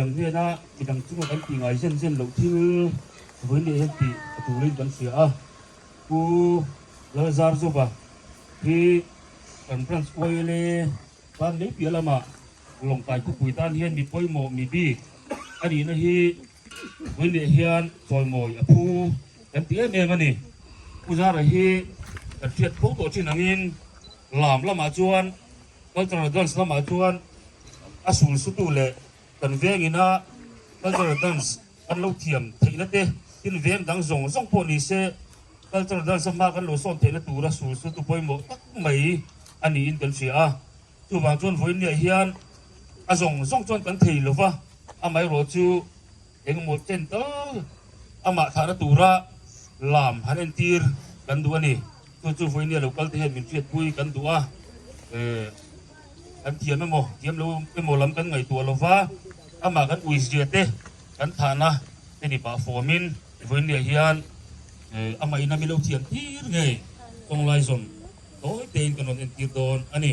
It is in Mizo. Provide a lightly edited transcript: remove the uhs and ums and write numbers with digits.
Midang hnena midang chunga kan tih ngai zen zen loh thil vawiin leh hian tih a turin kan hria a. Pu Lalzarzova hi kan branch YLA tan mai piah lamah Lawngtlai khawpui tan hian mi pawimawh mi bik a nihna hi vawiin leh hian chawimawi a phu kan ti em em a ni. Pu Zara hi kan hriat fo tawh thin angin lam lamah chuan Cultural dance lamah chuan a sul sutu leh kan vengina cultural dance an lo thiam theihna te, tin veng dang zawng zawng pawh ni se cultural dance a hma kan lo sawn theihna tura sul sutu pawimawh tak mai a niin kan hria a. Chuvang chuan vawiinniah hian a zawng zawng chuan kan thei lo va, amaherawh chu engemaw chen tal amah thahna tura lam han entir kan duh a ni. Chu chu vawinia lo kal te hian min hriatpui kan duh a, kan thiam emaw thiam lo emaw lam kan ngaihtuah lo va, amah kan uizia te kan thahna te ni pah fawmin vawinia hian amah ina mi lo thiam tir ngei kawnglai zawn tawi tein kan rawn entir dawn a ni.